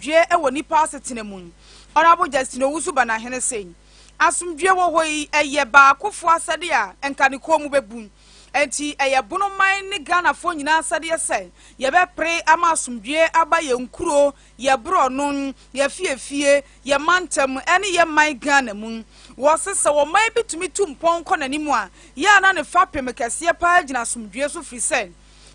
asomdwoeɛ wɔ nnipa asetena mu. Honourable Justin Owusu Banahene se, Asomdwoeɛ wɔ hɔ yi, ɛyɛ baakofoɔ asɛdeɛ a nka ne kɔn mu bɛbu. Enti ɛyɛ Bono man ne Ghanafoɔ nyinaa asɛdeɛ sɛ yɛbɛpere ama asomdwoeɛ aba yɛn nkuro, yɛn borɔno, yɛn afiefie, yɛn mantam ne yɛn man Ghana mu. Wɔse sɛ ɔman bi tumi tu mpɔn kɔ n'anim a, yɛ a na ne fapem kɛseɛ pa ara gyina asomdwoeɛ so firi sɛ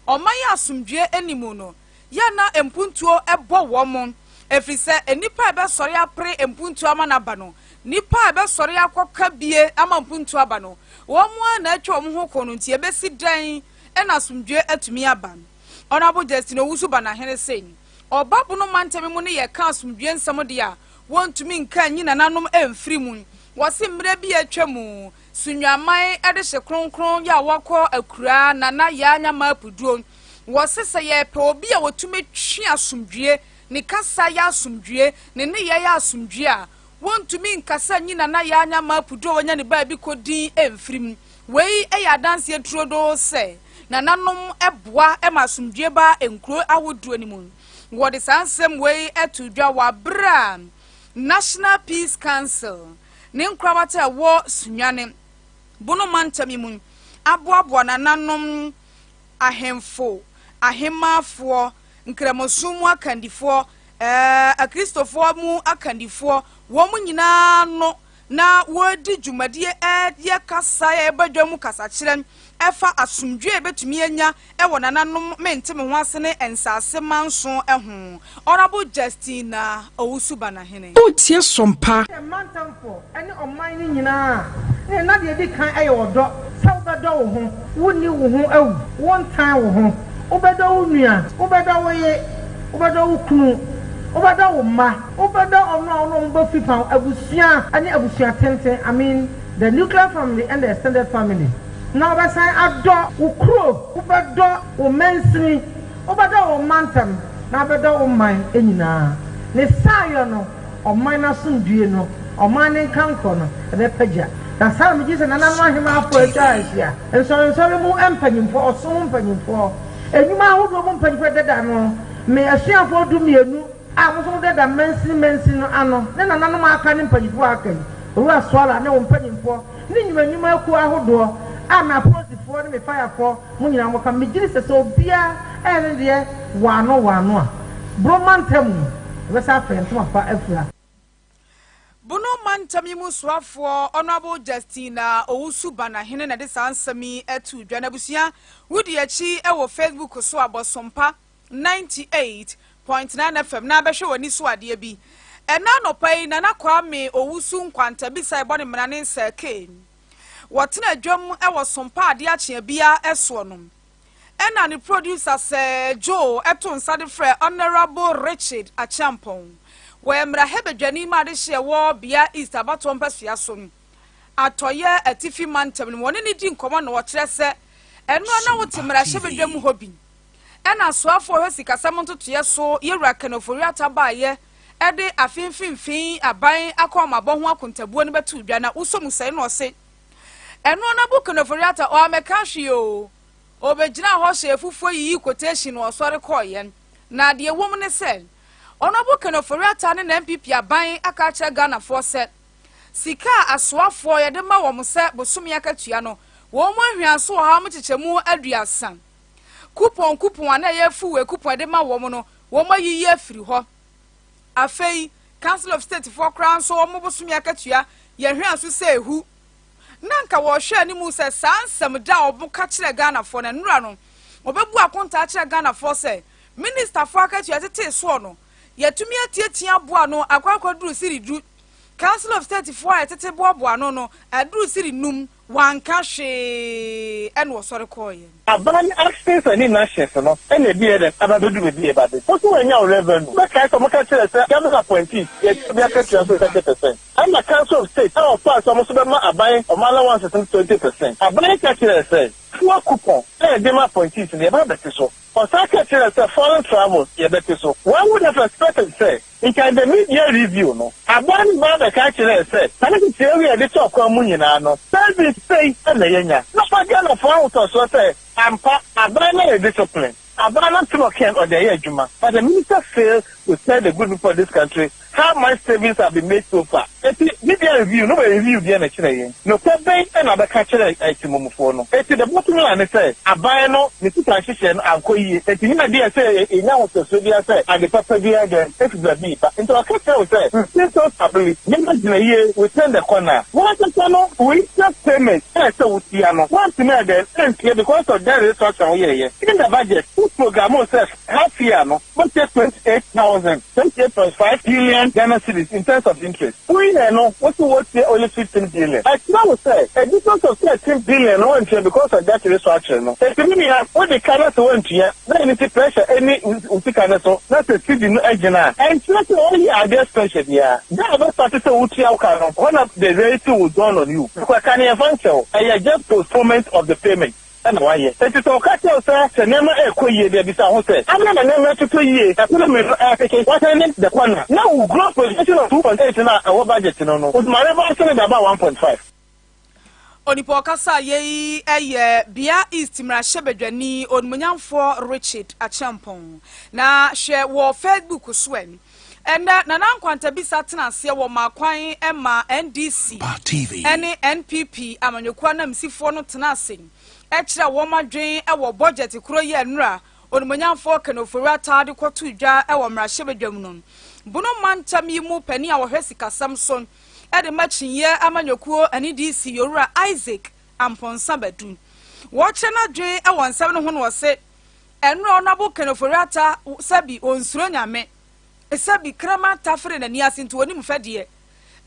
ɔman a asomdwoeɛ nni mu no, yɛ a na mpuntuo bɔ wɔn ɛfiri sɛ nnipa a ɛbɛsɔre apere mpuntuo ama no aba no, nnipa a ɛbɛsɔre akɔka bie ama mpuntuo aba no, wɔn ara na atwa wɔn ho ko no nti ɛbɛsi dɛn na asomdwoeɛ atumi aba? Honourable Justin Owusu Banahene se, Ɔba Bono mantam mu ne yɛka asomdwoeɛ nsɛm deɛ a, wɔntumi nka nyi nananom mfiri mu. Wɔse mmerɛ bi a atwa mu, Sunnwaman de hye kronkron yɛ a wɔkɔ akuraa Nana Yaa Nyamaa Puduo. Wɔse sɛ yɛrepɛ obi a ɔtumi twe asomdwoeɛ, ne kasa yɛ asomdwoeɛ, ne nneyɛɛ yɛ asomdwoeɛ a, wɔntumi nkasa nyi Nana Yaa Nyamaa Puduo a wanya ne baabi kɔ din mfiri mu. Wei yɛ adanseɛ turodoo sɛ nananom boa ma asomdwoeɛ ba nkuro ahodoɔ no mu. Wɔde saa nsɛm wei too dwa wɔ aberɛ a National Peace Council ne nkorabata a ɛwɔ Sunyani, Bono mantam yi mu aboaboa nananom, ahemfo, ahemmaafoɔ, Nkramosom mu akandifoɔ, Akristofoɔ mu akandifoɔ, wɔn nyinaa ano na wɔredi dwumadie reyɛ kasa a ɛba dwa mu kasakyerɛ ɛfa asomdwoeɛ a yɛbɛtumi anya wɔ nananom mente me ho ase ne nsase manso ho. Honourable Justina Owusu Banahene. Woretie Sompa. Yɛ mantamfoɔ ne ɔman no nyinaa ne na deɛ ɛdi kan yɛ ɔdɔ, sɛ wobɛdɔ wo ho, wonni wo ho awu, wontan wo ho, wobɛdɔ wo nua, wobɛdɔ wo ye, wobɛdɔ wo kunu, wobɛdɔ wo mma, wobɛdɔ ɔno a wo ne wɔn bɔ fipam, abusua ne abusua tenten, I mean the nuclear family and the extended family, na wobɛsan adɔ wo kuro, wobɛdɔ wo mansini, wobɛdɔ wo mantam, na wobɛdɔ wo man nyinaa. Ne saayɔ no, ɔman no asomdwoe no, ɔman no nkankorɔ no, ɛbɛpagya. Na saa na megye sɛ nananom ahemmafoɔ atwa ahyia, nsɔrensɔre mu mpanyimfoɔ, ɔsom mu mpanyimfoɔ, nnwuma ahodoɔ mu mpanyimfoɔ deda no, me asuafoɔ dumienu a mo nso modeda mansini mansini no ano, ne nananom a aka ne mpanyimfoɔ a aka yi, Owura Soala ne wo mpanyimfoɔ, ne nnwuma nnwuma akuo ahodoɔ a me apolisifoɔ ne me fayafoɔ mo nyinaa moka, megye di sɛ sɛ obiara ɛyɛ ne deɛ wɔ ano wɔ ano a, Boro mantam mu, yɛbɛsan afa yɛn ntoma pa afira. Bono mantam yi mu soafoɔ Honourable Justina Owusu Banahene na ɛde saa nsɛm yi too dwa. N'abusua wodi akyi wɔ Facebook so a Bɔsompa 98.9 FM na bɛhwɛ w'ani so adeɛ bi. Ɛnnɛ anɔpa yi, Nana Kwame Owusu Nkwanta bisae bɔ ne mmara ne nsɛkee. Wɔtena dwam wɔ Sompa adeɛ akye abia soɔ no, ɛna ne producer Sir Joe to nsa de frɛ Honourable Richard Acheampong. Wɔ mmarahyɛbadwani ma adehyeɛ wɔ Bia East abatoɔ mpasua so, Atɔeɛ Atifi Mantam no mu, wɔne no di nkɔmmɔ na ɔkyerɛ sɛ ɛno a na wote mmarahyɛbadwam hɔ bi. Ɛna asoafoɔ a ɔhwɛ sikasɛm ntotoeɛ so Yɛwura Ken Ofori-Atta baeɛ de afe mfimfini aban akɔnmabɔ ho akontabuo no bɛtoo dwa na wosɔ mu sɛe na ɔse ɛno Honourable Ken Ofori-Atta ɔammɛka hwee o, ɔbɛgyinaa hɔ hyɛɛ fufuo yiyii quotation na ɔsɔre kɔeɛ. Na deɛ ɛwɔ mu ne sɛ Honourable Ken Ofori-Atta ne n'NPP aban aka akyerɛ Ghanafoɔ sɛ sika a asoafoɔ yɛde ma wɔn sɛ bosome akatua no wɔn mu ahwiaso wɔ ha wɔn kyekyɛmu 30. Kupɔn kupɔn a na ɛyɛ fuel kupɔn a yɛde ma wɔn no, wɔayiyi afiri hɔ. Afei, Council of State foɔ koraa nso wɔn bosome akatua, yɛhwɛɛ so sɛ ehu. Na anka wɔrehwɛ anim sɛ saa nsɛm da a wɔka kyerɛɛ Ghanafoɔ no, nnora no, wɔbɛbu akontaa akyerɛ Ghanafoɔ sɛ, Ministafoɔ akatua yɛtetee soɔ no, yɛatumi atiatia aboa ano akɔ akɔduru siri du. Council of State foɔ a yɛtete boaboa ano no, aduru siri num. Wanka hwee ɛna ɔsɔre kɔeɛ. Aban actions and inactions no na ɛde yɛ dɛn aba bɛdu baabi a yɛba abɛdu. Wo nso woannya wo revenue. Wobɛkae sɛ wɔka kyerɛɛ sɛ government appointees yɛtua obi akatua so 30%. Ɛna Council of State a wɔfaa sɛ wɔn nso bɛma aban wɔn allowances no 20%. Aban ka kyerɛɛ sɛ fuel coupon a yɛde ma appointees no yɛba abɛte so. Ɔsan ka kyerɛɛ sɛ foreign travels yɛbɛte so. One would have expected sɛ nka in the mid-year review no, aban no ba abɛka akyerɛ yɛn sɛ saa nhyehyɛe wei a yɛde tɔɔ kwan mu nyinaa no, savings sei na yɛanya. Na ɔma Ghanafoɔ ahotɔsoɔ sɛ ampa aban no ayɛ discipline. Aban no nte ɔkɛn ɔde ayɛ adwuma. But the minister failed to tell the good people of this country how much savings have been made so far. Enti mid-year review no wɔ review deɛn na ɛkyerɛ yɛn? Nokorɛ bɛn na ɔbɛka kyerɛ Temamufoɔ no? Enti the bottom line ne sɛ aban no ne sika nhyehyɛɛ no ankɔ yie. Enti nyɛ adeɛ a ɛsɛ yɛnya ahotosoɔ biara sɛ ade papa biara dɛn ɛfiri baabi reba. Nti ɔka kyerɛ wo sɛ fiscal stability, nneɛma gyina yie, we turn the corner. W'ankasa no wo interest payment a ɛsɛ wotua no woantumi ayɛ dɛn antua because of debt restructuring a woyɛeɛ. In the budget, wo programoo sɛ half year no wobɛtua 28,000, 28.5 billion Ghana cedis in terms of interest. Woyɛɛ no wo se wotua only 15 billion. Ɛkyerɛ wo sɛ a difference of 13 billion no woantua because of debt restructuring no. Enti me nua wode ka na sɛ woantua na ɛno nti pressure ɛni wo sika no so na sɛ cedi no agyina a, ɛnkyerɛ sɛ woyɛ adeɛ special biara. Da a wobɛstarte sɛ wotua wo ka no, hɔ na the reality will dawn on you. Because ka no yɛmfa nkyɛ wo, ɛyɛ just postponement of the payment. na wayɛ. Enti sɛ wɔka kyerɛ wo sɛ sɛ nneɛma rekɔ yie de a, bisa wo ho sɛ, 'Adɛn na nneɛma retotɔ yie, economy no repeke, wɔasɛn ne the corner, na wo growth projection of 2.8 no a ɛwɔ budget no no, wode ma reverse no de aba 1.5? Onipa a ɔkasaa yei yɛ Bia East mmarahyɛbadwani Onimuonyamfoɔ Richard Acheampong. Na hwɛ wɔ Facebook so ɛ. Ɛnnɛ, Nana Nkwantabisa tena aseɛ wɔ maa kwan ma NDC ne NPP amanyɔkuo ananmusifoɔ no tena ase kyerɛ wɔn adwene wɔ bɔgyɛte korɔ yi a nnora Onimuonyamfoɔ Ken Ofori-Atta de kɔtoo dwa wɔ mmarahyɛbadwam no. Bono mantam yi mu panin a ɔhwɛ sikasɛm so de ma Kyiniiɛ amanyɔkuo NDC Yowura Isaac Amponsah Badu. Wɔkyerɛ n'adwene wɔ nsɛm no ho na ɔse, Ɛnora Ɔnabo Ken Ofori-Atta sɛbi ɔnsuro Nyame. Sɛbi kraman tafere n'ani ase nti ɔnim fɛ deɛ.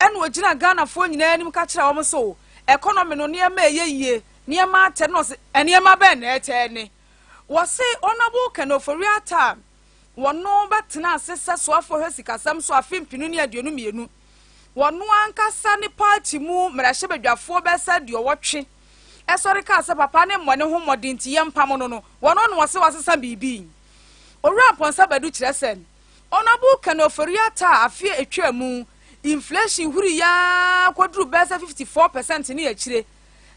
Ɛna ɔgyina Ghanafoɔ nyinaa anim ka kyerɛ wɔn so economy no nneɛma ɛyɛ yie, nneɛma atɛ na ɔse nneɛma bɛn na ɛtɛ ne. Wɔse Honourable Ken Ofori-Atta a wɔno bɛtena ase sɛ soafoɔ hwɛ sikasɛm so afe mpenu ne 22. Wɔno ankasa ne party mu mmarahyɛbadwafoɔ bɛsɛ aduɔwɔtwe sɔre kaa sɛ papa ne mmɔ ne ho mmɔden nti yɛmpamo no no, wɔno na wɔse wasesa biribi. Owura Amponsah Badu kyerɛ sɛ, Honourable Ken Ofori-Atta a afe a etwaa mu inflation hurii ara kɔduruu bɛyɛ sɛ 54 percent ne akyire,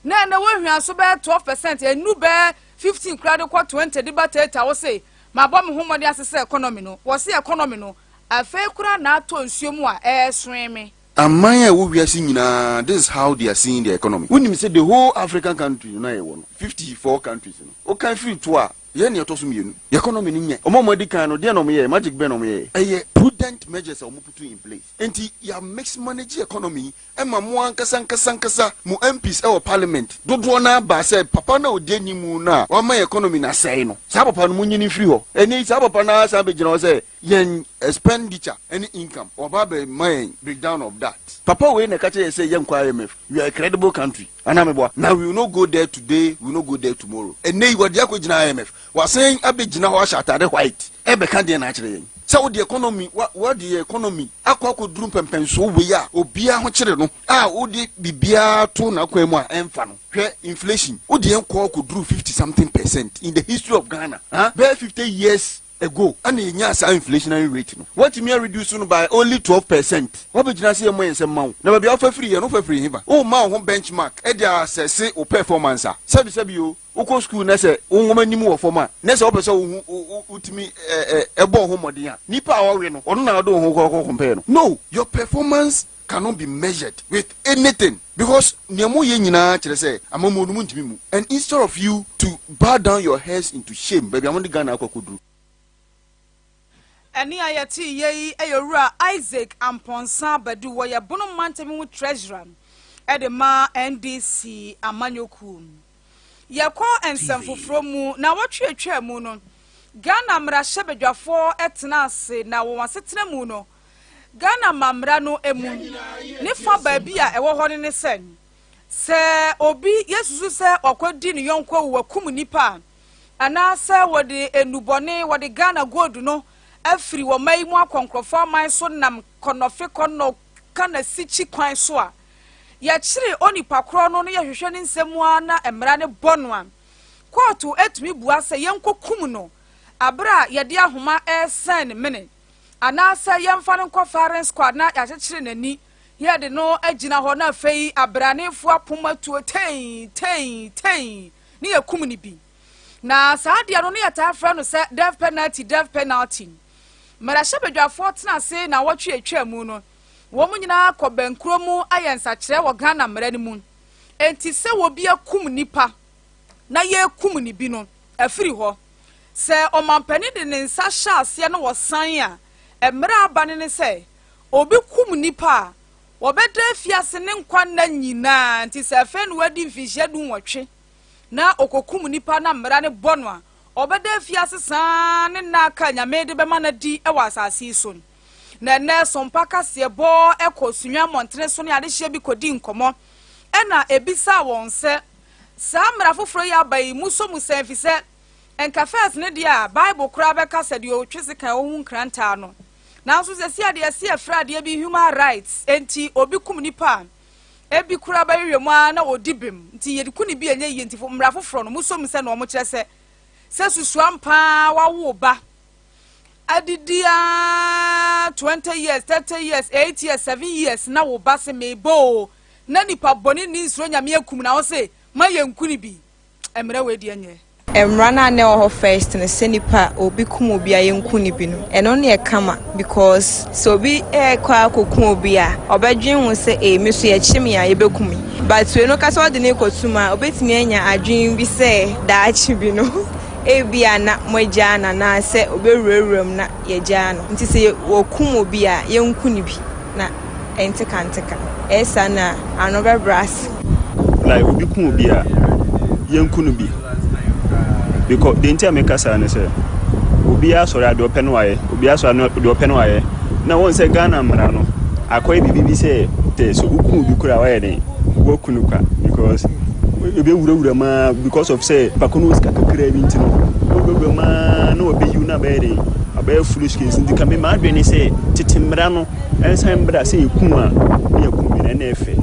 na ɛnnɛ wɔahwia so bɛyɛ 12 percent, ɛnnu bɛyɛ 15 koraa de kɔ 20 de ba 30 a wose mabɔ me ho mmɔden asesa economy no, wɔse economy no afei koraa na atɔ nsuo mu a ɛresweme. Aman a ɛwɔ wiase nyinaa this is how they are seeing their economy. Wonim sɛ the whole African country no a yɛwɔ no, 54 countries no, wokan firi to a, yɛn na yɛtɔ so mmienu. Yɛn economy no nyɛ. Wɔn a wɔadi kan no, deɛn na wɔyɛɛ? Magic bɛn na wɔyɛɛ? Ɛyɛ prudent measures a wɔn put in place. Enti yɛ mismanage economy yi ma mo ankasa ankasa ankasa mo MPs wɔ parliament dodoɔ no ara baa sɛ papa no a ɔdi anim no a wama yɛn economy no asɛe no, saa papa no monyi no mfiri hɔ. Ɛnnɛ yi saa papa no ara san bɛgyina hɔ sɛ yɛn expenditure ne income, waba abɛma yɛn breakdown of that. Papa wei na ɛka kyerɛ yɛn sɛ yɛnkɔ IMF, we are a credible country. Anaa meboa? Na we will not go there today, we will not go there tomorrow. Ɛnnɛ yi wɔde akɔgyina IMF, wasan abɛgyina hɔ ahyɛ atade white ɛbɛka deɛn na akyerɛ yɛn? Sɛ wode economy, wa, wode yɛ economy akɔ akɔduru mpɛmpɛnsoɔ wei a obiara ho kyere no a wode biribiara to n'akwan mu a ɛmfa no. Hwɛ inflation, wode yɛn kɔ akɔduru 50 something percent in the history of Ghana, huh? Bɛyɛ 50 years ago ɛna yɛnyaa saa inflationary rate no. Woatumi a reduce no by only 12 percent. Woabɛgyina ase yɛmmɔ yɛn nsam mma wo. Na baabi a wofa firi yɛ no, wofa firi hefa? Womma wo ho benchmark de asɛse wo performance a, sɛbi sɛbi o, wokɔ sukuu na sɛ wo nwoma nim wɔ fam a, na sɛ wopɛ sɛ wohu wotumi bɔ wo ho mmɔden a, nipa a ɔwe no, ɔno na wode wo ho kɔ compare no. No, your performance cannot be measured with anything because nea moyɛ nyinaa kyerɛ sɛ amammuo no montumi mmu and instead of you to bow down your heads into shame baabi a mode Ghana akɔ akɔduru. Ɛnne a yɛtee yɛ yi yɛ Owura Isaac Amponsah Badu, wɔyɛ Bono Mantam mu Treasurer de ma NDC amanyɔkuo. Yɛkɔ nsɛm foforɔ mu, Nnawɔtwe a ɛtwaa mu no, Ghana mmarahyɛbadwafoɔ tenaa ase na wɔn asetena mu no, Ghana ammammra no mu ne fa baabi a ɛwɔ hɔ no ne sɛ, sɛ obi yɛsusu sɛ wakɔdi ne yɔnko awu, wakum nnipa a, anaasɛ wɔde nnubɔne, wɔde Ghana gold no afiri wɔn man yi mu akɔ nkurɔfoɔ aman so nam kɔnɔfe kɔnɔ ka n'asikyi kwan so a, yɛkyere onipa korɔ no na yɛhwehwɛ ne nsɛm mu ara na mmara no bɔ no a, kɔɔto tumi bua sɛ yɛnkɔkum no bere a yɛde ahoma resɛn ne mene anaasɛ yɛmfa no nkɔ firing squad na yɛakyekyere n'ani yɛde no agyina hɔ na afei abranefoɔ apom atuo tei tei tei ne yɛkum no bi. Na saa adeɛ no ne yɛtaa frɛ no sɛ death penalty death penalty. Mmarahyɛbadwafoɔ tena ase naawɔtwe a ɛtwaa mu no, wɔn nyinaa kɔ bɛnkuro mu ayɛ nsakyerɛ wɔ Ghana mmara no mu. Enti sɛ obi akum nipa na yɛrekum no bi no, afiri hɔ. Sɛ ɔmampanin de ne nsa hyɛ aseɛ na wɔsan a, mmara a aba no ne sɛ, obi kum nipa a, wɔbɛda afiase ne nkwa nna nyinaa. Nti sɛ afei na wadi mfinhyia dunwɔtwe na ɔkɔkum nipa na mmara no bɔ no a, ɔbɛda afiase saa ara ne nna aka a Nyame de bɛma no adi wɔ asase yi so. Na ɛnnɛ Sompa kaseɛbɔ kɔ Sunyani mmɔntene so ne adehyeɛ bi kɔdi nkɔmmɔ ɛna ɛbisaa wɔn sɛ, Saa mmara foforɔ yi aba yi, mosɔ mu sɛn? Efisɛ nka first no deɛ a, Bible koraa bɛka sɛ deɛ ɔtwe sekan ɔhu nkrantɛ ano. Nanso seesei a deɛ yɛse yɛfrɛ adeɛ bi human rights, enti obi kum nipa a, Ebi koraa bɛhwehwɛ mu ara na ɔdi bem nti yɛde ku no bi a ɛnyɛ yie nti mmara foforɔ no mosɔ mu sɛ na wɔkyerɛ sɛ sɛ susuam pa ara wawo wo ba adidi ara 20 years 30 years 8 years 7 years na wo ba se mebɔ o na nipa bɔne ni nsuro Nyame akum na wo se ma yɛnku no bi. Mmara wei deɛ nyɛ. Mmara no a na ɛwɔ hɔ first no sɛ nipa obi kum obi a yɛnku no bi no ɛno no yɛ kama because sɛ obi ɛɛkɔ akɔku obi a ɔbɛdwen ho sɛ ee me so yɛkye me a yɛbɛku me but wei no ka sɛ ɔde no rekɔto mu a obɛtumi anya adwen bi sɛ daakye bi no ebia na moagyaa no anaasɛ ɔbɛwurawura mu na yɛagyaa no nti sɛ wɔkum obi a yɛnku no bi na ɛntekanteka. Ɛyɛ saa no a, ano bɛbrɛ ase. Like obi ku obi a, yɛnku no bi. Because deɛ nti a meka saa ne sɛ, obiara sɔre a deɛ ɔpɛ no wayɛ, obiara sɔre a deɛ ɔpɛ no wayɛ. Na wɔn sɛ Ghana mmara no, akɔyɛ biribi bi sɛ sɛ woku obi koraa wayɛ den, woaku no kwa because ebɛwurawura mu ara because of sɛ pako no wɔ sika kakraa bi nti no, wɔwurawura mu ara na wɔbɛyiw na abɛyɛ den, abɛyɛ foolish case. Nti ka me m'adwene ne sɛ tete mmara no Ɛnsan mbra sɛ yɛku a ne yɛku bi no ɛna ɛfɛ.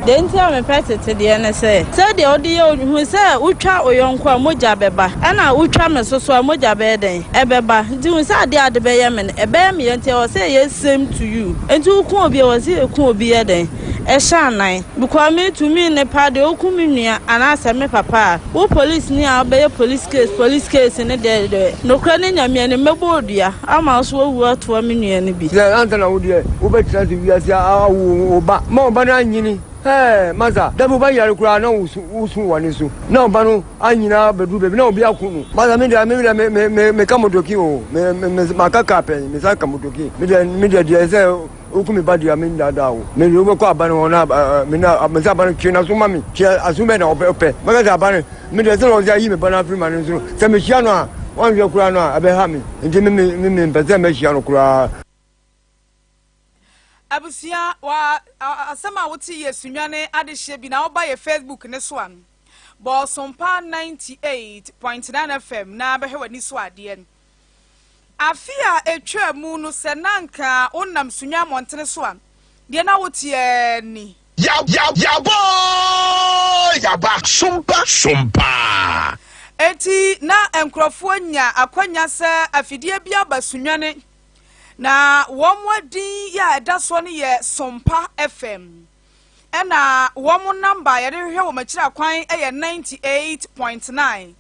Deɛ nti a mepɛ tete deɛ ne sɛ, sɛdeɛ wode yɛ wo hu sɛ wotwa wo yɔnko a mogya bɛba, ɛna wotwa me so so a mogya bɛyɛ dɛn? Ɛbɛba. Nti hu sɛ adeɛ a wode bɛyɛ me no, ɛbɛyɛ me ya nti ɛwɔ sɛ ɛyɛ same to you. Nti woko obi a, ɛwɔ sɛ yɛku obi yɛ dɛn? Ɛhyɛ anan. Because me tumi ne pa deɛ woku me nua anaasɛ me papa a, wo police ni a wobɛyɛ police case, police case ne deɛ deɛ, nokorɛ ne Nyame anim mɛbɔ wo dua. Ama wo so wawu atoa me nua no bi. Sɛ ansa na wo deɛ wobɛtena ase wiase awo wo ba ma wo ba no anyini hɛɛ masa dabi wo ba yare koraa na wosu wosu wɔ ne so na wo ba no anyini abɛduru baabi na obi ako no masa me deɛ me deɛ me me me meka motoki o me me me maka kaa pɛn me san ka motoki me deɛ me deɛ deɛ sɛ woku me ba deɛ me ndaadaa wo me deɛ wobɛkɔ aba no hɔ na me na me sɛ aba no twe n'aso ma me twe aso bɛn na ɔpɛ mɛka sɛ aba no Me deɛ sɛdeɛ ɔsɛ ayi me ba no afiri ma no nso no, sɛ mehyia no a, wanhwɛ koraa no a, ɛbɛha me. Nti me me me mempɛ sɛ mɛhyia no koraa. Abusua wa asɛm a wote yɛ Sunyani adehyeɛ bi na woba yɛ Facebook ne so a, bɔ Ɔsompa 98.9 FM na bɛhwɛ w'ani so adeɛ. Afe a ɛtwaa mu no sɛ na anka wonam Sunyani mmɔntene so a, deɛ na woteɛ ni. Yaba oo yaba sompa sompa. Enti na nkurɔfoɔ nya akwanya sɛ afidie bi aba Sunyani, na wɔn adin yɛ a ɛda soɔ no yɛ Sompa FM. Ɛna wɔn namba a yɛde hwehwɛ wɔn akyiri akwan yɛ 98.9.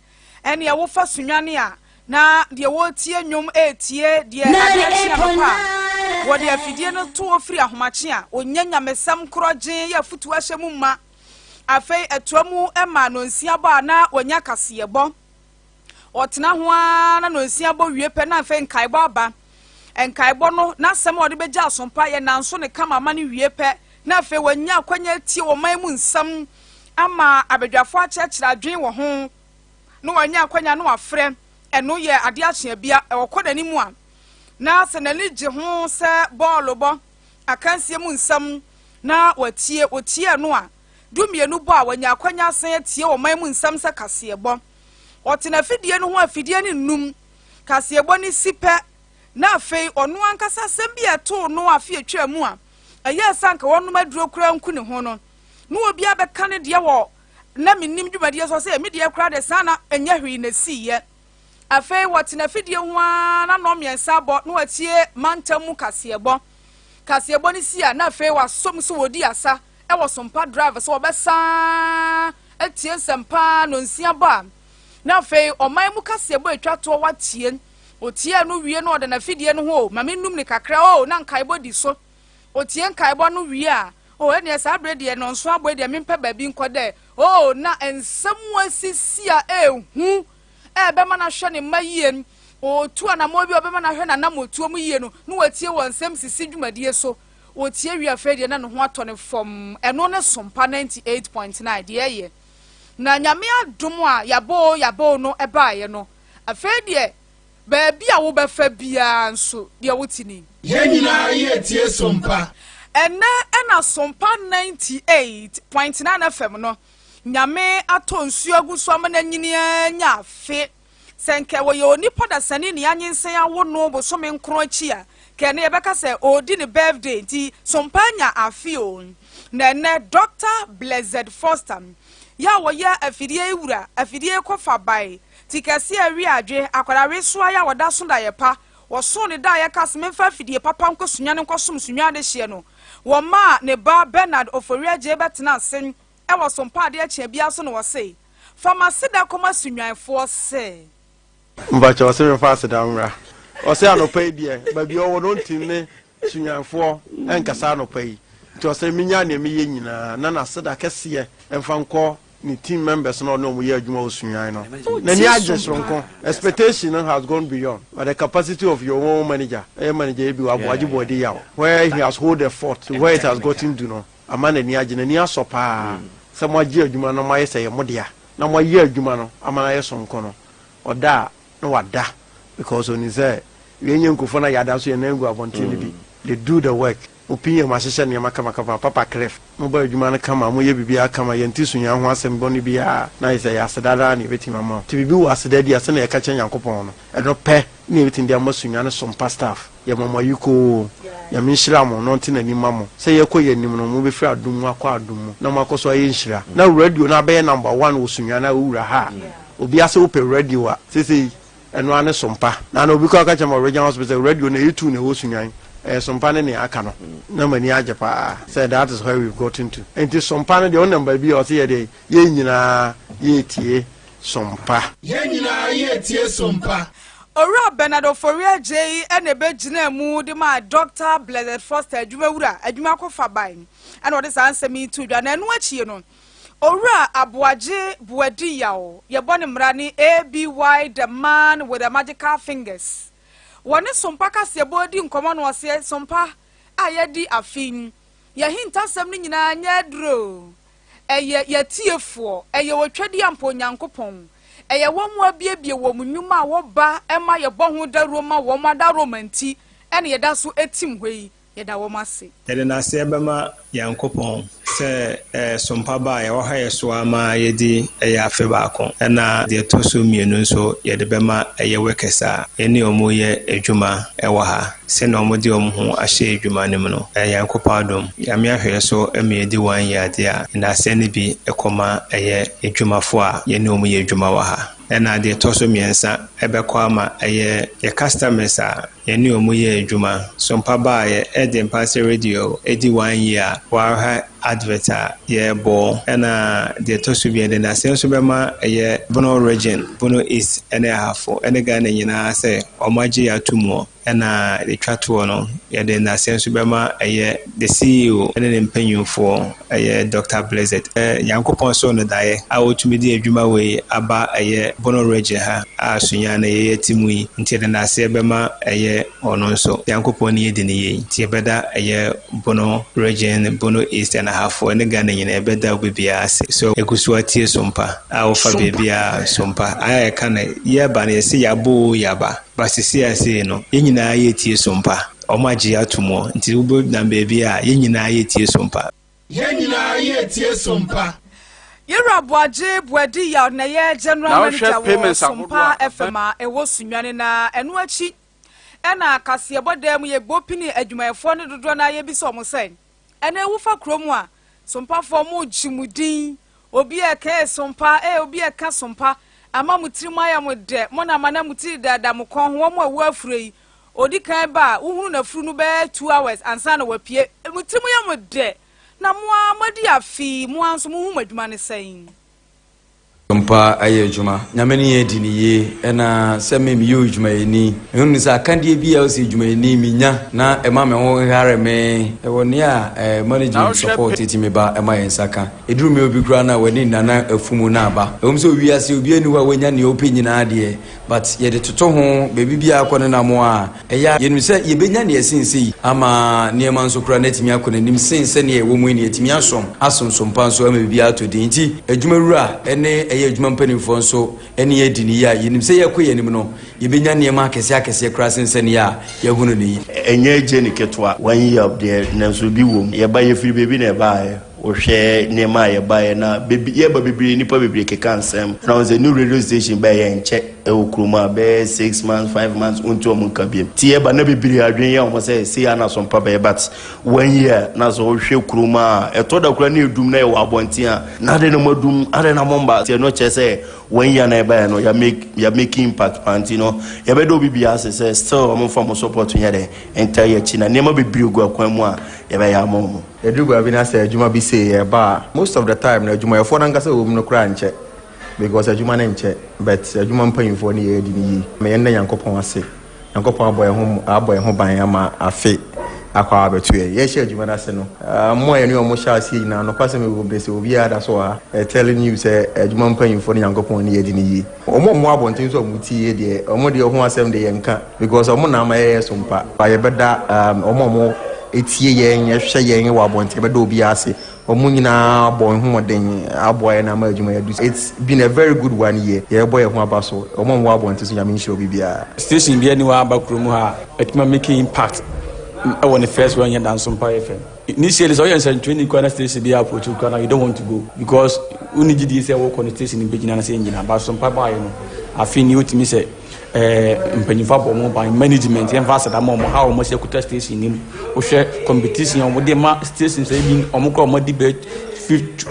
Ɛneɛ wofa Sunyani a, na deɛ wɔretie nnwom retie, deɛ adeɛ kye anɔpa a, wɔde afidie no to hɔ firi ahomakye a, ɔnya nyamesɛm korɔgyen yɛ afutuo ahyɛ mu ma. Afei ɛtoa mu ma nonsia bɔ a na wanya kaseɛbɔ. Ɔtena ho ara na nonsia bɔ wie pɛ na afei nkaebɔ aba. Nkaebɔ no, n'asɛm a ɔde bɛgya asompa yɛ nanso ne kama ama no wie pɛ na afei wanya akwanya atie ɔman mu nsɛm ama abadwafoɔ akyerɛkyerɛ adwene wɔ ho. na wanya akwanya na wafrɛ, ɛno yɛ ade akyea bia ɔkɔ n'anim a, na sɛ n'ani gye ho sɛ bɔɔlobɔ, akansie mu nsɛm na watie, otie ɛno a, 12 bɔ a wanya akwanya asan atie ɔman mu nsɛm sɛ kaseɛbɔ. Ɔte n'afidie no ho afidie no nnum, kaseɛbɔ no si pɛ, na afei ɔno ankasa asɛm bi a ɛtoo no afe atwaa mu a. Ɛyɛɛ sɛ anka wɔnom aduro koraa nku ne ho no, na obiara bɛka ne deɛ wɔ na mennim dwumadie so sɛ me deɛ koraa de saa na ɛnyɛ hwee na ɛsiiɛ. Afei wɔte n'afidie ho ara na nnɔnmiɛnsa abɔ na watie mantam mu kaseɛbɔ. Kaseɛbɔ no si a na afei wasɔ mu sɛ wɔredi asa wɔ Sompa Drive sɛ wɔbɛsan atie nsɛmpa nnɔnsia bɔ a na afei ɔman mu kaseɛbɔ a ɛtwa toɔ watie. Ɔtiee no wie na ɔda n'afidie no ho o, ma mennum no kakra o, na nkaebɔ di so. Ɔtie nkaebɔ no wie a, o ɛneɛ saa berɛ deɛ nnɔnson abɔ yi deɛ mempɛ baabi nkɔ dɛ o, na nsɛm asisi a ɛhu a ɛbɛma no ahwɛ ne mma yie, ɔretu anammɔn bi a ɔbɛma no ahwɛ n'anammɔtuo mu yie no, na watie wɔ nsɛm sisi dwumadie so. Ɔtie wie afei deɛ na ne ho atɔ no fam. Ɛno ne Sompa 98.9 deɛ ɛyɛ. Na Nyame adom a yɛabɔ o yɛabɔ o no baeɛ no, afei deɛ baabi a wobɛfa biara nso deɛ wote ni. Yɛn nyinaa yɛretie Sompa. Ɛnnɛ na Sompa 98.9 FM no Nyame atɔ nsuo agu so ama no anyini ara anya afe. Sɛ nka wɔyɛ onipa dasani ne anyinsɛn awo no bosome nkron akyi a, nka ɛnnɛ yɛbɛka sɛ ɔredi ne birthday nti Sompa anya afe o. Na ɛnnɛ Doctor Blessed Foster yɛ a ɔyɛ afidie yi wura, afidie yi kɔfa bae, ti kɛseɛ a ɛwe adwe, akwadaa wesoa yɛ a ɔda so daeɛ pa, wɔsoo ne daeɛ ka se memfa afidie papa nkɔ Sunyani nkɔsom Sunyani adehyeɛ no, wɔmaa ne ba Bernard Ofori-Agyei bɛtenaa ase wɔ so mpa adeɛ kyea biara so na wɔse, Fa m'aseda kɔma Sunwanfoɔ sɛ. Mpakyɛ ɔse memfa aseda mmra. Ɔse anɔpa yi deɛ baabi ɔwɔ no ɔntim ne Sunyanfoɔ nkasa anɔpa yi nti ɔse menya neɛ meyɛ nyinaa na n'aseda kɛseɛ mfa nkɔ ne team members no a ɔne wɔn yɛ adwuma wɔ Sunyan no. N'ani agye soronko. Expectation no has gone beyond but the capacity of your own manager ɛyɛ manager yi bi wɔ Aboagye Boadi Yaw where he has hold the fort to where it has gotten to no. Ama n'ani agye, n'ani asɔ paa sɛ moagye adwuma no na moayɛ sɛ ɛyɛ mo dea, na moayɛ adwuma no ama no ayɛ sononko no, ɔda a na wada because onim sɛ wei nyɛ nkurɔfoɔ no a yɛada nso yɛn nan gu abɔnten no bi. They do the work. Mo PM ahyehyɛ nneɛma kamakama, Papa Cliff, mobɔ adwuma no kama, moyɛ biribiara kama, yɛnte sunyani ho asɛm bɔne biara, na ayɛ sɛ ɛyɛ aseda ara na yɛbɛtumi ama wo. Nti biribi wɔ aseda di a, sɛdeɛ yɛka kyerɛ Nyankopɔn no, ɛno pɛ na yɛbɛtumi de ama Sunyani Sompa staff. Yɛma mo ayikoo. Nyame nhyira mo na ɔnte n'anim ma mo. Sɛ yɛkɔ yɛn anim no, mobɛfiri adom mu akɔ adom mu na moakɔ so ayɛ nhyira. Na radio no abɛyɛ number one wɔ Sunyani a wowura ha a, obiara sɛ wopɛ radio a, seesei ɛno ara ne Sompa. Na na obi koraa ka kyerɛ me wɔ Regional Hospital sɛ radio no ɛyɛ two na ɛwɔ Sunyani, ɛyɛ Sompa ne nea aka no. Na m'ani agye paa sɛ that is where we've gotten to. Enti Sompa no deɛ wonam baabi a ɔse yɛdeɛ yɛn nyinaa yɛretie Sompa. Yɛn nyinaa yɛretie Sompa. Owura Bernard Ofori-Agyei na ɛbɛgyinaa mu de maa Dɔkta Blessed Foster adwumawura adwuma kɔfabae na ɔde saa nsɛm yi too dwa. Na ɛno akyi no, Owura Aboagye Boadi Yaw, yɛbɔ ne mmara ne ABY The Man with the Magical Fingers. Wɔne Sompa kaseɛbɔ redi nkɔmmɔ na ɔseɛ, Sompa a yɛadi afe yi, yɛn ahintasɛm no nyinaa nyɛ aduro o. Ɛyɛ y'atiefoɔ, ɛyɛ Otwadiampo Onyankopɔn, ɛyɛ wɔn a abiebie wɔn nnwuma a wɔba ma yɛbɔ ho dawuro ma wɔn adaworoma nti na yɛda so tim hɔ yi, yɛda wɔn ase. Yɛde naseɛ bɛma Nyankopɔn sɛ sompa ba a yɛwɔ ha yɛ so ara ma yɛdi ɛyɛ afe baako ɛna deɛ ɛtɔ so mienu nso yɛde bɛma ɛyɛ workers a yɛne wɔn yɛ adwuma ɛwɔ ha. Sɛnea wɔde wɔn ho ahyɛ adwuma no mu no, ɛyɛ Nyankopɔn adom. Nyame ahwɛ yɛ so ma yɛdi wɔn yɛ adeɛ a, nnaseɛ no bi kɔma ɛyɛ adwumafo a yɛne wɔn yɛ adwuma wɔ ha. Ɛna deɛ ɛtɔ so mmiɛnsa, ɛbɛkɔ ama ɛyɛ yɛ customers a yɛne wɔn yɛ adwuma. So mpa ba a yɛ ɛde Mpaase Radio di one year a, wɔahwɛ advert a yɛbɔ. Ɛna deɛ ɛtɔ so mmiɛnsa, nnaseɛ nso bɛma ɛyɛ Bono Region, Bono East ne Ahafo ne Ghana nyinaa sɛ wɔagye yɛ ato muɔ. Ɛna deɛ ɛtwa toɔ no, yɛde nnaseɛ nso bɛma ɛyɛ the CEO ne ne mpanyinfoɔ, ɛyɛ Doctor Blessed. Nyankopɔn soo no daeɛ a ɔtumi de adwuma wei aba ɛyɛ Bono Region ha a Sunyani na yɛyɛ te mu yi, nti yɛde nnaseɛ bɛma ɛyɛ ɔno nso. Nyankopɔn ne yɛdi no yie, nti yɛbɛda ɛyɛ Bono Region, Bono East and Ahafo ne Ghana nyinaa yɛbɛda obibiara ase sɛ egu so atie Sompa a wofa baabiara Sompa a yɛka no yɛba no yɛse yɛabɔ oo yɛaba. But sesei a sei no, yɛn nyinaa yɛretie Sompa. Wɔn agye yɛn ato mu ɔ, nti wobɛnam baabi a, yɛn nyinaa yɛretie Sompa. Yɛn nyinaa yɛretie Sompa. Yɛwura Boagye Boadi Yaw na ɛyɛ General Na wohwɛ Manager wɔ payments ahodoɔ Sompa a FM a ɛwɔ Sunyani na ɛno akyi ɛna kaseɛbɔ dan mu yɛbɔ pini adwumayɛfoɔ no dodoɔ no ara yɛbisa wɔn sɛ. Ɛnɛ wofa kurom a, Sompafoɔ mo gye mo din, obi ɛka ee Sompa ee obi ɛka Sompa, ama mo tirim ayɛ mo dɛ, mo na ama na mo tiri dada mo kɔn ho, wɔn a ɛwɔ afuro yi, odi kan ba a, wohunu n'afuru no bɛyɛ 2 hours ansa na wapue, mo tirim yɛ mo dɛ, na mo ara moadi afe yi, mo ara nso mohu mo adwuma ne sɛn. Sompa ayɛ adwuma Nyame ne yɛn di ne yie ɛna sɛ me meyɛ odwumayɛni mehunu sɛ akadeɛ bi a ɔsɛ odwumayɛni menya na ɛma me ho hare me ɛwɔ nea eh, management support tumi ba ɛma yɛn nsa ka ɛduru me obi koraa no a w'ani nana afu no aba ɛwom sɛ owiase obi ani hɔ a wanya nea ɔpɛ nyinaa deɛ but yɛde toto ho baabi biara kɔ ne nam a ɛyɛ yɛnim sɛ yɛbɛnya nea ɛsen sei ama nneɛma nso koraa no atumi akɔ n'anim sen sɛnea ɛwɔ mu yi ne yɛtumi asom asomsompa nso ama biribiara atɔ din nti adwumawura ne ɛyɛ adwuma mpanimfoɔ nso ne yɛdi ne yie a yɛnim sɛ yɛkɔ yɛn anim no yɛbɛnya nneɛma akɛseɛ akɛseɛ koraa sen sɛnea a yɛahunu no yi. Ɛnyɛ gye ne ketewa one year deɛ nanso bi wɔ mu yɛba yɛfiri baabi na ɛbaeɛ wohwɛ nneɛma a yɛbaeɛ na bebi yɛba bebree nipa bebree keka nsɛm na wɔn sɛ new radio station bɛyɛ nkyɛ ɛwɔ kurom a bɛyɛ 6 months, 5 months wontu wɔn nka biem ti yɛba na bebree adwene yɛ wɔn sɛ sei ana Sompa bɛyɛ, but one year na sɛ wohwɛ kurom a ɛtɔ da koraa ne edum na yɛwɔ abɔnten a na ade na mo adum ade na mo mba tiɛ no kyerɛ sɛ one year na ɛbaeɛ no yɛ make yɛ make impact paa. Nti no yɛbɛda obi bi ase sɛ still wɔn fa mo support nyɛ dɛ nta yɛ akyi na nneɛma bebree gu akwan mu a yɛbɛyɛ ama wɔn. Yɛduru baabi na sɛ adwuma bi sei yɛba a, most of the time na adwumayɛfoɔ no ankasa wɔ mu no koraa nkyɛ because adwuma no nkyɛ, but adwuma mpanyinfoɔ no yɛ adi no yie. Ma yɛn da Nyankopɔn ase, Nyankopɔn abɔ yɛn ho abɔ yɛn ho ban ama afe akɔ abɛto yɛn. Yɛhyɛ adwuma no ase no, mo a yɛne wɔn hyɛ aseɛ nyinaa, nokwasɛm ɛwɔ mu sɛ obiara da so wɔ ha telling you sɛ adwuma mpanyinfoɔ no Nyankopɔn ne yɛdi no yie. Wɔn a wɔwɔ abɔnten nso a wɔn tie deɛ, wɔn deɛ ho asɛm deɛ yɛnka because wɔn na ama yɛyɛ so mpa. Yɛbɛda wɔn a wɔn etie yɛn, ɛhwɛ yɛn wɔ abɔnten, yɛbɛda obiara ase. Wɔn nyinaa abɔ ho mmɔden aboa yɛn ama adwuma yɛ do. It's been a very good one year. Yɛrebɔ yɛn ho aba so. Wɔn a wɔwɔ abɔnten so, Nyame nhyira obi biara. Station bi ani wɔ aba kurom ha a ɛtuma make impact ɛwɔ ne first one yɛ Sompa FM. Initially sɛ ɔyɛ nsɛntwerɛni kora na station bi approach kora na you don't want to go because wonni gyidie sɛ wokɔ no station no bɛgyina no sɛ ɛngyina, but Sompa baeɛ no afei ni wotumi sɛ mpanyinfo abɔ wɔn ban, management yɛmfa aseda ma wɔn ha wɔn asi akuta station nim. Wohwɛ competition a wɔde ma station sɛ ebi wɔn kora wɔn adi bɛ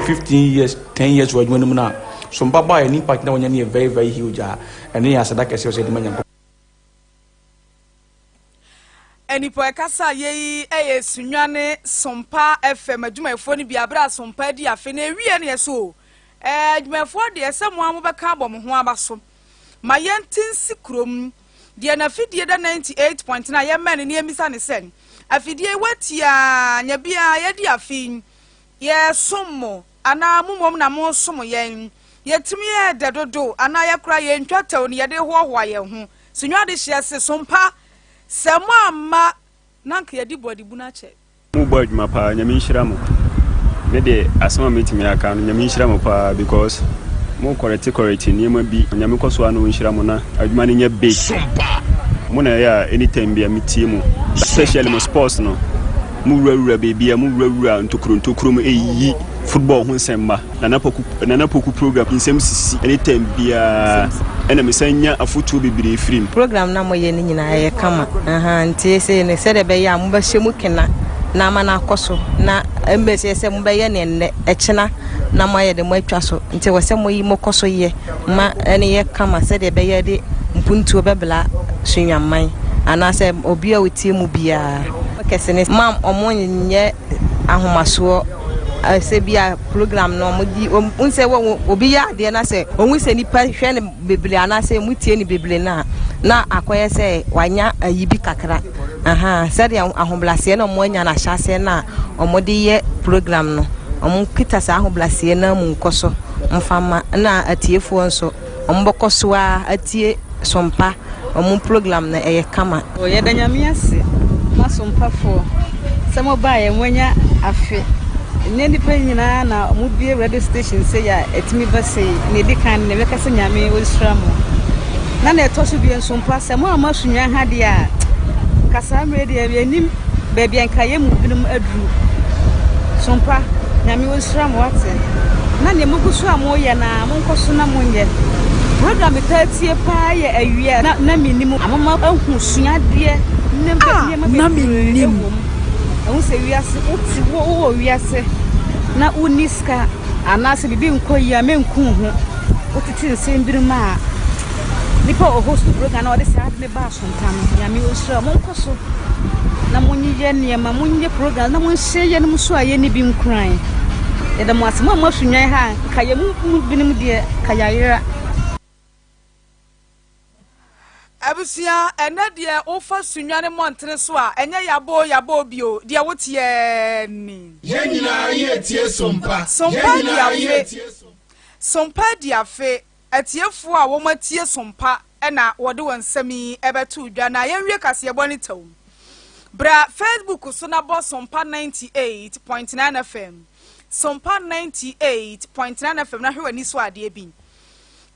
15 years, 10 years wɔ adwuma no mu na Sompa baeɛ ne impact na wɔnya no yɛ very very huge a ɛno yɛ aseda kɛseɛ sɛ yɛde ma Nyankopɔn. Nipa ɛkasa yɛyi ɛyɛ Sunyani Sompa FM adwumayɛfoɔ no bi abere a Sompa di afe na ewie ne yɛ so adwumayɛfoɔ deɛ sɛ mo a mobɛka abɔ mo ho aba so ma yɛnte nsi kurom deɛ n'afidie da 98.9 yɛmmɛn no ne yɛmmisa ne sɛ afidie watia nya biara yɛdi afe yɛsom mo anaa mo mmom na mosom yɛn, yɛtumi yɛ dɛ dodo anaa yɛkora yɛntwa tɛw ne yɛde hoahoa yɛn ho. Sunyani hyɛ se Sompa sɛ mo amma na nka yɛde bɔ adibu no akyɛ. Mobɔ adwuma paa, Nyame nhyira mo. Me de asɛm a mɛtumi aka no, Nyame nhyira mo paa because mo correct correct nneɛma bi. Nyame kɔ so a na ɔnhyira mo na adwuma no nyɛ big. Mo na ɛyɛ a anytime bi a metie mo, especially mo sports no, mo wurawura baabi a mo wurawura ntokuro ntokuro mu ɛyiyi football ho nsɛm ma Nana Poku, Nana Poku program nsɛm sisi anytime biara ɛna mesan nya afotuo bebree firi mu. Program na moyɛ no nyinaa ɛyɛ kama nti sɛ no sɛdeɛ ɛbɛyɛ a mobɛhyɛ mu kena na ama no akɔ so na mbɛsɛ sɛ mobɛyɛ ne nnɛ ɛkyena na moayɛ de moatwa so, nti wɔ sɛ moyi mokɔ so yɛ ma ɛne yɛ kama sɛdeɛ ɛbɛyɛ de mpuntuo bɛbla Sunyaman anaasɛ obi a ɔtie mu biara kɛse ne ma ɔmo nyɛ ahomasoɔ sɛ bi a program no ɔmo di ɔmo sɛ wɔ obi yɛ adeɛ na sɛ ɔmo sɛ nipa hwɛ no bebree anaasɛ ɔmo tie no bebree na na akɔyɛ sɛ wanya ayi bi kakra aha sɛdeɛ ahobrɛaseɛ na ɔmo anya no ahyɛaseɛ na ɔmo de yɛ program no, ɔmo kita saa ahobrɛaseɛ no mu nkɔ so mfa ma na atiefoɔ nso ɔmo bɛkɔ so a atie Sompa ɔmo program no ɛyɛ kama. Yɛda Nyame ase ma Sompafoɔ sɛ mobaeɛ moanya afe. Ɛnyɛ nnipa nyinaa na ɔmobie radio station sei a ɛtumi ba sei. Na ɛdi kan no, yɛbɛka sɛ Nyame ɔnhyira mo. Na na ɛtɔ so bio nso mpo sɛ mo a moasua ha deɛ a, nka saa mmerɛ deɛ yɛnim baabi a nka yɛn mu binom aduru. Sompa, Nyame ɔnhyira mo wate. Na nea mogu so a moyɛ no a, monkɔ so na monyɛ. Program metaa tie paa yɛ awia na na mennim amoma ahu suadeɛ Ah, nneɛma na bebree mennim. ɛwɔ mu. Ɛho sɛ wiase wote wowɔ wiase na wonni sika anaasɛ biribi nkɔ yie a, menku wo ho. Wotete nsɛm binom a nipa a ɔhost program na ɔde saa ade no ba asompa no, Nyame ɔnhyira wo. Monkɔ so na monyeyɛ nneɛma, monyɛ program na monhyɛ yɛnom so a yɛnni bi nkuran. Yɛda mo ase. Mo a moaso nnwan ha a, nka yɛn mu binom deɛ, nka yɛayera. Abusua, ɛnnɛ deɛ wofa Sunyani mmɔntene so a, ɛnyɛ yaboo yaboo bio, deɛ woteɛ ni. Yɛn nyinaa yɛretie Sompa. Sompa Yɛn adi nyinaa afe, yɛretie Sompa. Sompa adi afe, atiefoɔ a wɔatie Sompa na wɔde wɔn nsɛm yi bɛtoo dwa na yɛnwie kaseɛbɔ no tɛw. Bra Facebook so na bɔ Sompa 98.9 FM, Sompa 98.9 FM na hwɛ w'ani so adeɛ bi.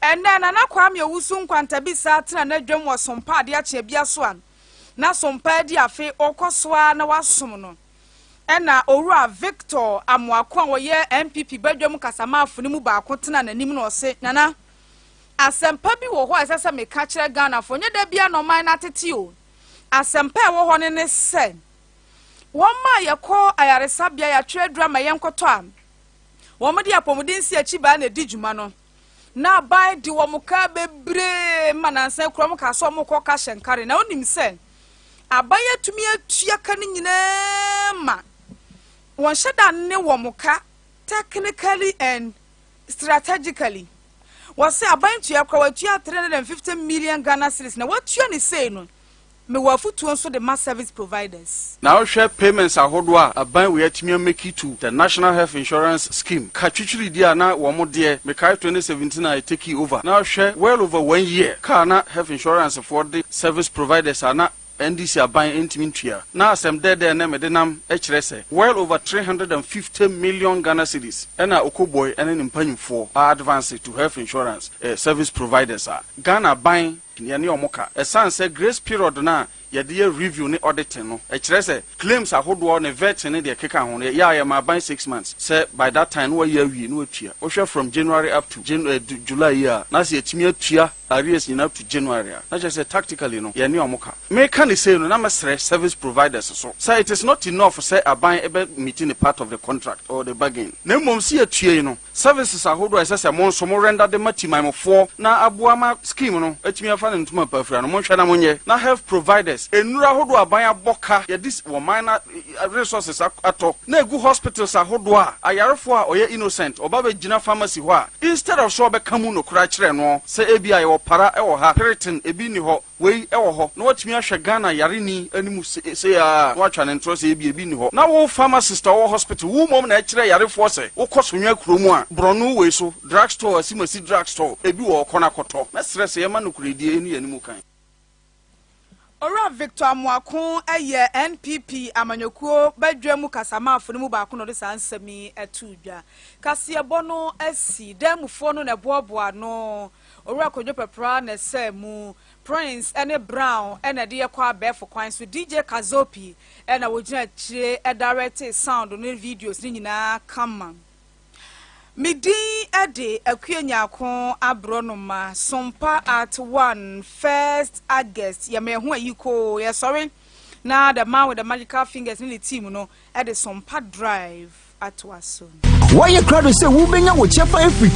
Ɛnnɛ, Nana Kwame Owusu Nkwantabisa tena n'adwam wɔ Sompa ade akye abia so a na Sompa adi afe ɔkɔ so ara na wasom no. Ɛna Owura Victor Amoako a ɔyɛ NPP badwam kasamafo no mu baako tena n'anim na ɔse, Nana, asɛmpa bi wɔ hɔ a ɛsɛ sɛ meka kyerɛ Ghanafoɔ. Nyɛ da biara na ɔman no atete o. Asɛmpa a ɛwɔ hɔ no ne sɛ, wɔn a yɛkɔ ayaresabea yɛatwerɛ aduru ama yɛnkɔtɔ a, wɔde apɔmuden nsiakyibaa na ɛdi dwuma no. Na aban de wɔn ka bebree ma nansa kura wɔn kaa sɛ wɔn kɔ ka hyɛ nkare. Na wonim sɛ aban atumi atua ka no nyinaa ma wɔn hyɛ da ne wɔn ka technically and strategically. Wɔsɛ aban tua kora wɔatua 350 million Ghana cedis na wɔatua ne sei no. Mewɔ afotuo nso de ma service providers. Na wohwɛ payments ahodoɔ a aban wei atumi amake to the National Health Insurance Scheme ka twitwiridie a na wɔn deɛ, mekae 2017 a ɛtakii over, na wohwɛ well over one year ka a na health insurance foɔ de service providers a na NDC aban ntumi ntua. Na asɛm dɛɛdɛɛ nnɛ mede nam kyerɛ sɛ well over 350 million Ghana cedis ɛna Okoboy ne ne mpanyinfoɔ a advance to health insurance service providers a Ghana aban yɛne wɔn ka. Ɛsiane sɛ grace period no a yɛde yɛ review ne auditing no, ɛkyerɛ sɛ claims ahodoɔ ne vetting ne deɛ ɛkeka ho no, yɛyɛ a yɛma aban 6 months sɛ by that time no wɔayɛ awie na wɔatua. Wohwɛ from January up to Jan July yi a, na sɛ yɛtumi atua arrears nyinaa up to January a, na kyerɛ sɛ tactically no yɛne wɔn ka. Meka ne sei no, na mɛsrɛ service providers so sɛ it is not enough sɛ aban bɛ meet ne part of the contract or the bargain, na mmom sɛ yɛtua yi no, services ahodoɔ a ɛsɛ sɛ mo nso mo render de ma timanmufoɔ na aboa ma scheme no atumi afa ne ntoma pa afira no, monhwɛ na monyɛ. Na health providers, nnuro ahodoɔ aban abɔ ka yɛde wɔ man na resources atɔ na egu hospitals ahodoɔ a ayarefoɔ a ɔyɛ innocent ɔba bɛgyina pharmacy hɔ a, instead of sɛ ɔbɛka mu nokora kyerɛ no sɛ ebi a yɛwɔ para ɛwɔ ha, Piriton ebi nni hɔ, wei ɛwɔ hɔ, na watumi ahwɛ Ghana yareni anim se a na watwa ne ntorɔ sɛ ebi nni hɔ, na wo pharmacist a ɔwɔ hospital wo mmom na ɛkyerɛ yarefoɔ sɛ wokɔ Sonwa kurom a borɔno wei so drug store, asimasi drug store ebi wɔ, ɔkɔ no akɔtɔ. Mɛsrɛ sɛ yɛma nokoredie ɛni anim kan. Owura Victor Amoako yɛ NPP amanyɔkuo badwa mu kasamaafo no mu baako na ɔde saa nsɛm yi to dwa. Kaseɛbɔ no asi dan mufoɔ no na ɛboaboa no. Owura Kwadwo Pɛpra na ɛsɛ mu, Prince ne Brown ɛna ɛde yɛkɔ abɛɛfo kwan so. DJ Kazopi ɛna wɔgyina akyire ɛdirect sound ne videos ne nyinaa kama. Me din de Akua Nyako Aborɔnoma. Sompa at 1 1st August yɛma ɛho ayi koo yɛsɔre na the man with the magical fingers ne ne team no ɛde Sompa Drive atoa so. Wɔyɛ krado sɛ wobɛnya wo kyɛfa afiri